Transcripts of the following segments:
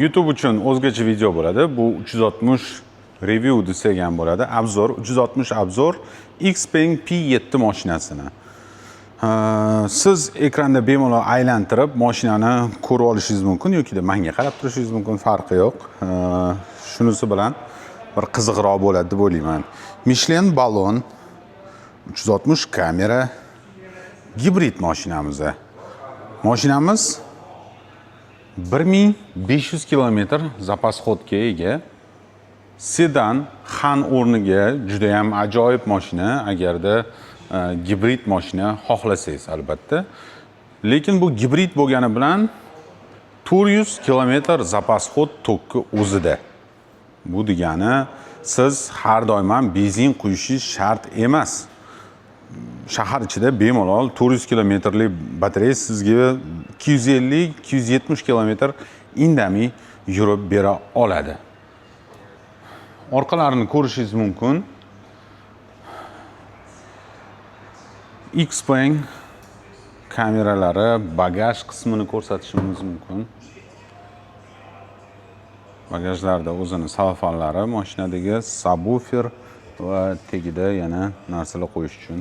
YouTube uchun o'zgacha video bo'ladi. Bu 360 review desak ham bo'ladi. Обзор 360 обзор Xpeng P7 mashinasini. Siz ekranda bemalol aylantirib mashinani ko'rib olishingiz mumkin yoki menga qarab turishingiz mumkin, farqi yo'q. Shunisi bilan bir qiziqroq bo'ladi deb o'ylayman. Michelin balon, 360 kamera, gibrid mashinamiz. Mashinamiz 1500 kilometr запас ход ga ega. Sedan xan o'rniga juda ham ajoyib mashina, agarda gibrid mashina xohlasangiz albatta. Lekin bu gibrid bo'lgani bilan 400 kilometr запас ход tokki o'zida. Bu degani siz har doim ham benzin quyishingiz shart emas. Shahar ichida bemalol 400 kilometrlik batareya sizga 250-270 kilometr indamay yurib bera oladi. Orqalarini ko'rishingiz mumkin. Xpeng kameralari, bagaj qismini ko'rsatishimiz mumkin. Bagajlarda o'zini salofanlari, mashinadagi subwoofer va tagida yana narsalar qo'yish uchun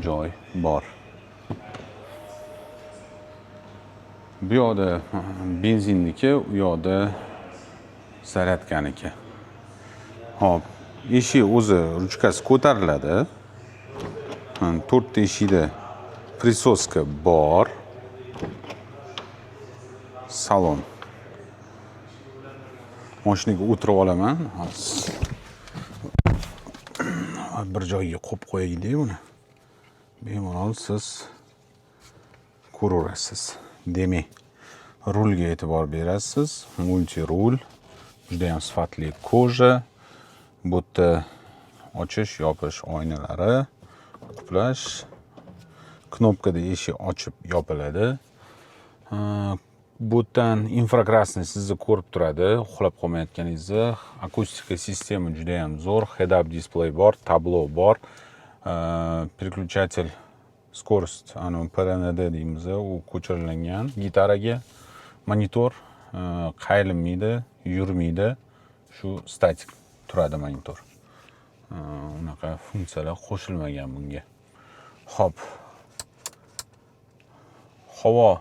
joy bor. Bu yoqda benzinniki, u yoqda zaryadkaniki. Xo'p, eshik o'zi ruchkasi ko'tariladi. Mana to'rtta eshikda присоска bor. Salon. Mashinaga o'tirib olaman. Hozir bir joyga qo'yib qo'yaylik buni. Bemalol siz ko'raverasiz. Demak, rulga e'tibor berasiz. Multi rul, juda ham sifatli кожа. Bu yerda ochish, yopish oynalari, qulflash, knopkada eshik ochib yopiladi. Bu yerdan инфракрасный sizni ko'rib turadi, uxlab qolmayotganingizni. Akustika sistema juda ham zo'r, head-up display bor, tablo bor. Переключатель скорость, anu PRND deymiz, u ko'chirilgan gitaraga. Monitor qayrilmaydi, yurmaydi, shu statik turadi monitor. Unaqa funksiyalar qo'shilmagan bunga. Xo'p. Havo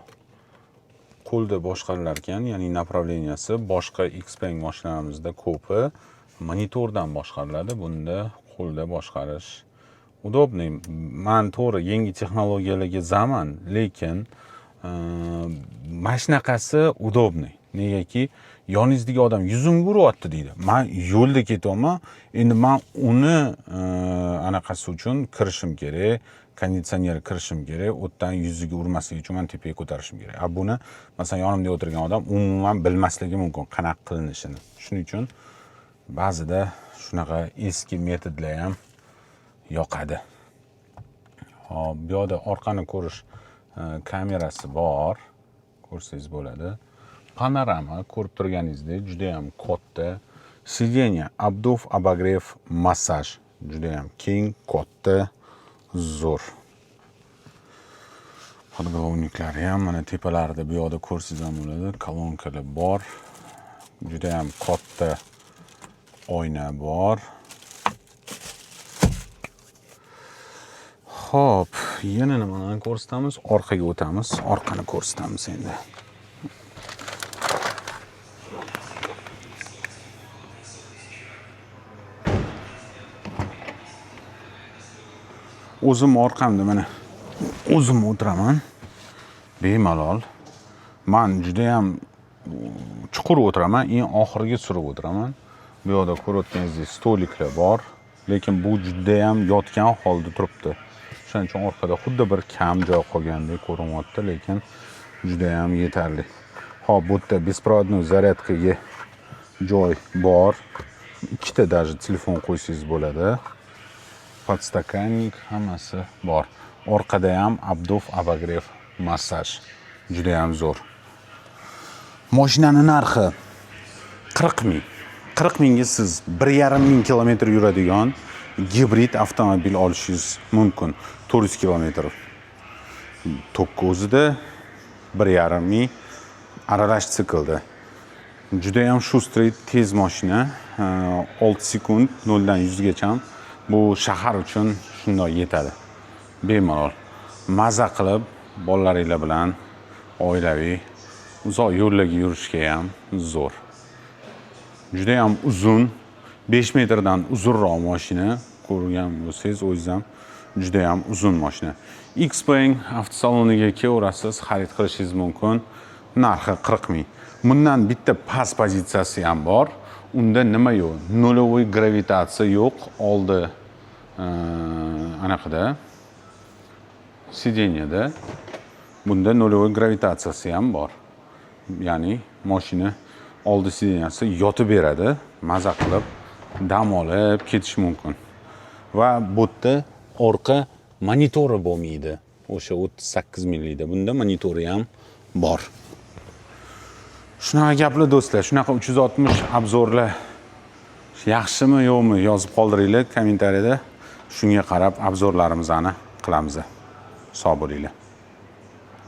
qo'lda boshqarilar ekan, ya'ni направления si boshqa Xpeng mashinalarimizda ko'pi monitordan boshqariladi. Bunda qo'lda boshqarish удобный. Man to'g'ri yangi texnologiyalarga zaman, lekin mana shunaqasi удобный. Negaki yoningizdagi odam yuzimga uryapti deydi. Man yo'lda ketyapman, endi man uni anaqasi uchun kirishim kerak, konditsioner kirishim kerak, u yerdan yuziga urmasligi uchun man tepaga ko'tarishim kerak. A buni masalan yonimda o'tirgan odam umuman bilmasligi mumkin qanaqa qilinishini. Shuning uchun ba'zida shunaqa eski metodlar ham yoqadi. Hop, bu yoqda orqani ko'rish kamerasi bor, ko'rsangiz bo'ladi. Panorama ko'rib turganingizdek juda ham katta. Сиденье, обдув, обогрев, massaj. Juda ham keng, katta, zo'r. Подголовник lari ham mana tepalarida bu yoqda ko'rsangiz ham bo'ladi. Kolonkalar bor. Juda ham katta oyna bor. Xo'p, yana nimalarni ko'rsatamiz? Orqaga o'tamiz, orqani ko'rsatamiz endi. O'zim orqamda mana o'zim o'tiraman. Bemalol. Man juda ham chuqur o'tiraman, eng oxiriga surib o'tiraman. Bu yoqda ko'rayotganingizdek stoliklar bor, lekin bu juda ham yotgan holda turibdi. Shuning uchun orqada xuddi bir kam joy qolgandek ko'rinyapti, lekin juda ham yetarli. Xo'p, bu yerda беспроводной zaryadkaga joy bor. Ikkita даже telefon qo'ysangiz bo'ladi. Podstakannik hammasi bor. Orqada ham обдув, обогрев, massaj. Juda ham zo'r. Mashinani narxi 40 ming. 40 mingga siz 1,5 ming kilometr yuradigan gibrid avtomobil olishingiz mumkin. 400 kilometr tokka o'zida 1,5 ming aralash siklda. Judayam шустрый, tez mashina. 6 sekund 0 dan 100 gacha, bu shahar uchun shundoq yetadi. Bemalol maza qilib bolalaringlar bilan oilaviy uzoq yo'llarga yurishga ham zo'r. Judayam uzun, 5 metrdan uzunroq mashina. Ko'rgan bo'lsangiz o'zingiz ham, judayam uzun mashina. Xpeng avtosaloniga kelaverasiz, xarid qilishingiz mumkin. Narxi 40 ming. Bundan bitta past pozitsiyasi ham bor. Unda nima yo'q? Нулевой gravitatsiya yo'q oldi anaqada, сиденье da. Bunda нулевой gravitatsiyasi ham bor. Ya'ni mashina oldi сиденья si yotib beradi, maza qilib dam olib ketish mumkin. Va bu yerda orqa monitori bo'lmaydi. O'sha 38 minglikda. Bunda monitori ham bor. Shunaqa gaplar, do'stlar, shunaqa 360 обзор lar yaxshimi, yo'qmi, yozib qoldiringlar kommentariyada. Shunga qarab обзор larimizni qilamiz. Sog' bo'linglar.